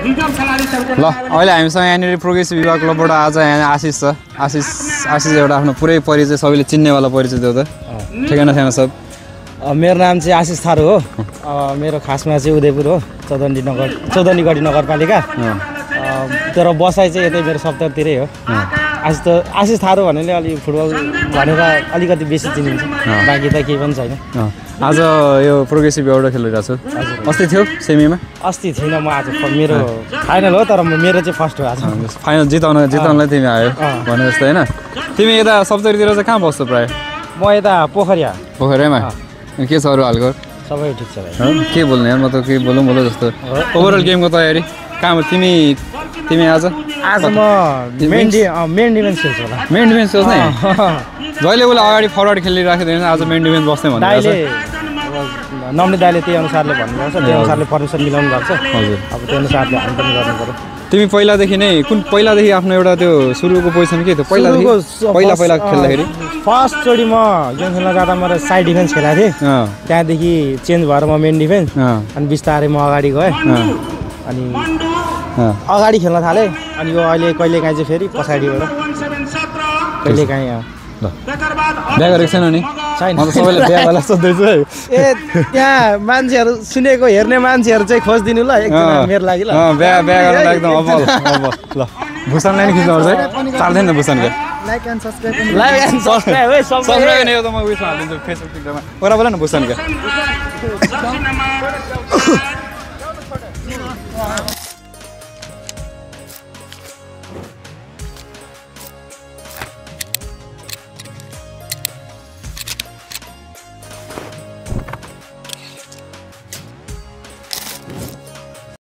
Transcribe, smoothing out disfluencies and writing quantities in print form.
ल अहिले हामीसँग यहाँनिर प्रोग्रेसिभ युवा क्लबबाट आज यहाँ आशिष छ आशिष एउटा आफ्नो पुरै परिचय सबैले चिन्नेवाला परिचय देऊ त ठेगाना छैन सब मेरो नाम चाहिँ आशिष थारू हो मेरो खासमा चाहिँ उदयपुर हो चौधनीगढी नगरपालिका तर बसाइ चाहिँ यतै मेरो सप्तरतिरै हो आशिष थारू भन्नेले अलि फुटबल भनेर अलिकति बेसी चिनिन्छ बाँकी त केही पनि छैन आज यो प्रोग्रेसिभ एउटा खेलिरहेको छु अस्ति थियो सेमीमा अस्ति थिएन म आज मेरो फाइनल हो तर मेरो चाहिँ फर्स्ट हो आज फाइनल जिताउनलाई तिमी आयो भने जस्तो होइन तिमी यता सप्तरीतिर चाहिँ कहाँ बस्छौ प्रायः म यता पोखरियामा के छ अरू हालको सबै ठिक छ भाइ के बोल्ने यार म त के बोलौँ जस्तो ओभरअल गेमको तयारी कहाँ तिमी आज म मेन डिफेन्स खेल्छु होला मेन डिफेन्स खेल्छ जहिले उसले अगाडि फरवर्ड खेलिरहेको थिएन आज मेन डिफेन्स बस्ने भन्नु दाइले नम्ने दाइले त्यही अनुसारले भन्नुभएको छ त्यही अनुसारले पर्मिसन मिलाउनु भएको छ हजुर अब त्यो अनुसारले हामी पनि गर्नु पर्यो तिमी पहिलादेखि आफ्नो एउटा त्यो सुरुको पोजिसन के थियो पहिला खेल्दाखेरि फर्स्टचोटि म गेम खेल्न जाँदा मेरो साइड डिफेन्स खेलाएको थिएँ त्यहाँदेखि चेन्ज भएर म मेन डिफेन्स अनि बिस्तारै म अगाडि गएँ अनि अगाडि खेल्न थालेँ अनि यो अहिले कहिलेकाहीँ चाहिँ फेरि पछाडिबाट कहिलेकाहीँ बिहा गरेको छैन नि छैन म त सबैले बिहावाला सोध्दैछु है ए त्यहाँ मान्छेहरू सुनेको हेर्ने मान्छेहरू चाहिँ खोजिदिनु ल एकजना मेरो लागि ल बिहा गर्न एकदम अब ल भुसानलाई नि खिच्नुपर्छ है चाल्दैन नि भुसानको लाइक एन्ड सब्स्क्राइब है सब्स्क्राइब नि त म उयसमा हालिदिन्छु फेसबुकमा ओरा बोल न भुसानको